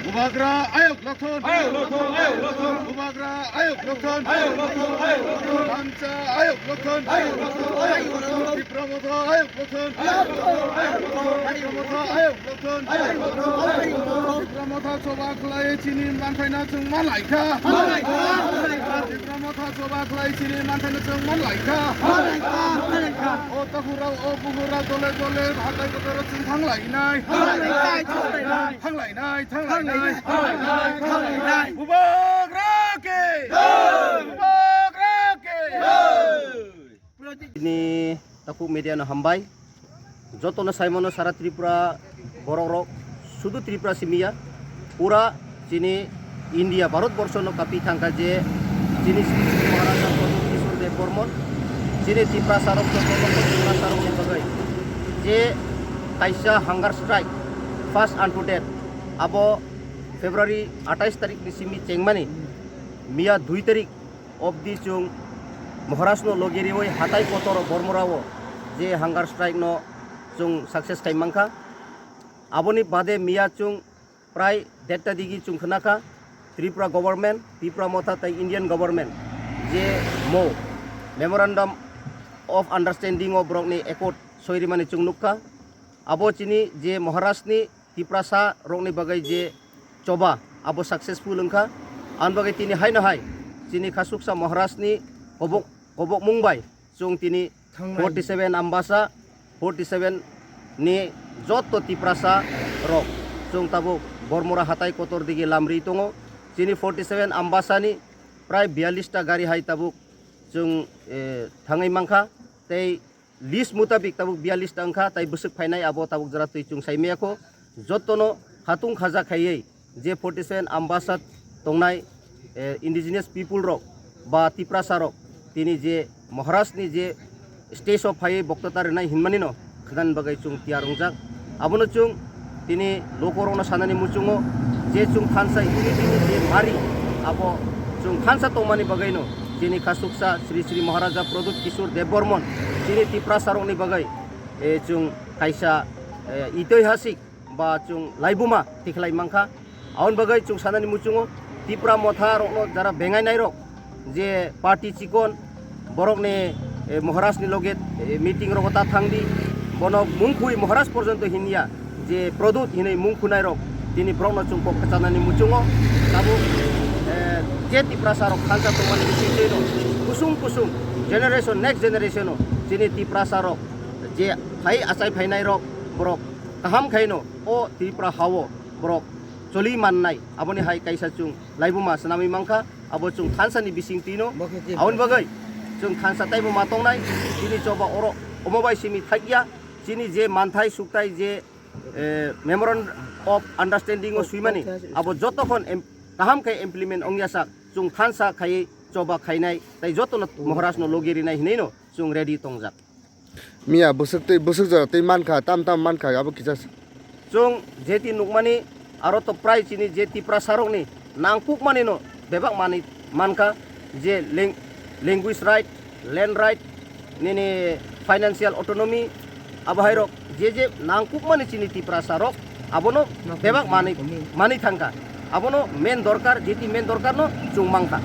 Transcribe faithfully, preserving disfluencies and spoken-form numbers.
Bubagra ayok lokthon. Ayok lokthon, ayok lokthon. Bubagra ayok lokthon. Ayok lokthon, ayok lokthon. Tamsa ayok lokthon. Ayok lokthon, ayok lokthon. Tipra Motha ayok lokthon. Ayok lokthon, ayok lokthon. Tipra Motha ayok lokthon. Ayok lokthon, ayok lokthon. Tipra Motha choba khlai chini manthaino chwng manlaikha. Manlaikha, manlaikha. Tipra Motha choba khlai chini manthaino chwng manlaikha. Manlaikha, manlaikha. O takhurok, o bukhurok, dole dole hatai kotoro chwng thanglainai. Thanglainai, thanglainai. Thanglainai, thanglainai. Thanglainai, thanglainai. Bubagra ki! Jai! Bubagra ki! Jai! Chini takhuk media no hambai. Jotono saimano sara Tripura borok rok, sudu Tripura simi ya, pura chini India, Bharat borsho no kapi thangkha je chini Sri Sri Maharaja Pradyut Kishore Debbarman chini Tiprasa rok jotono Tiprasa rok ni bagwi je kaisa hunger strike, fast unto death, abo February atais tarik ni simi chengmani miya dui tarik obdi chwng Maharaj no logi riwi hatai kotor Bormora o je hunger strike no chwng success khai mankha. Aboni bade miya chwng prai derta digi chwng khwnakha Tripura government, Tipra Motha tei Indian government je mo Memorandum of Understanding o borok ni accord soi rimani chwng nukha. Abo chini je Maharaj ni Tiprasa rokni bagwi je choba abo successful wngkha. Aboni bagwi tini haino hai chini khasuksa Maharaj ni kobok, kobokmung bai chwng tini Thangnai. Forty seven Ambasa, forty seven ni joto Tiprasa rok chwng tabuk Bormora hatai kotor digi lamri tongo. Chini forty seven Ambasa ni prai biyallis ta gari hai tabuk chwng, eh, thangwi mankha tei list mutabik tabuk biyallis ta wngkha, tai bwswk phainai abo tabuk jora twi chwng sai maya kho. Jotono hatung khaja khaiwi je forty seven Ambasa tongnai, eh, indigenous people rok ba Tiprasa rok tini je Maharaj ni je stage o phaiwi boktota rwnai hinmani no khwnani bagwi chwng tiyar wngjak. Abono chwng tini lokorokno sanani muchungo je chwng thansa unity ni je mari abo chwng thansa tongmani bagwino chini khasuksa Sri Sri Maharaja Pradyut Kishore Debbarman chini Tiprasa rokni bagwi, eh, chwng kaisa, eh, itoihasik ba chwng laibuma tikhlai mankha. Aboni bagwi chwng sanani muchungo Tipra Motha rokno jara bengai nairok je party chikon borokni, eh, Maharaj ni loge, eh, meeting rogo ta thangdi, bono mungkhui Maharaj porjonto hinya je Pradyut hinwi mungkhunai rok tini borokno chwng kok kwchanani muchungo tabuk, eh, je Tiprasa rok thansa tongmani bisingtwi rok kusung kusung generation, next generation o chini Tiprasa rok je phai achai phainai rok borok kaham khaino o Tripura hao borok choli mannai, aboni hai kaisa chwng laibuma swnamwi mankha, abo chwng thansa ni bising tino. Bo khe Tripura. Aboni bagwi chwng thansa taibo ma tongnai, chini choba oro omo bai simi thakya, chini je manthai sukthai je, eh, Memorandum of Understanding o swimani, abo joto khon em-, kaham khe implement ongya sak, chwng thansa khaiwi choba khainai, tai jotono Maharaj no logi rinai hinwi no chwng ready tongjak. Miya bwswk twi, bwswk jora twi mankha, tam tam mankha, abo kisa se. Chwng jeti nukmani aro to prai chini je Tiprasa rokni nangkukmani no bebak manwi mankha, je lang-, language right, land right, nini financial autonomy, abo hai rok je je nangkukmani chini Tiprasa rok abono bebak manwi, manwi thangkha. Abono main dorkar, jeti main dorkar no chwng mankha.